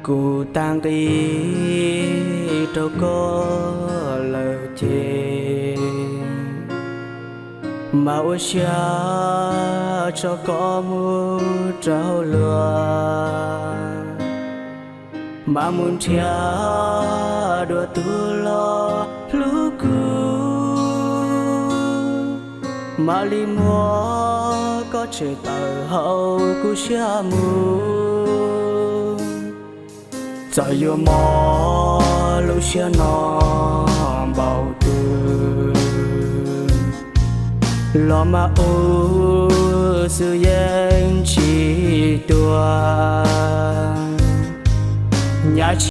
Kuv tag nqi rau koj lawm ces, mas ua siab tso koj mus rau luag, mas mus nrhiav dua tus los hlub kuv, mam li muab koj tshem tawm hauv kuv siab mus. Txawm yuav mob lub siab no npaum twg los mas ub xwb yeej tsis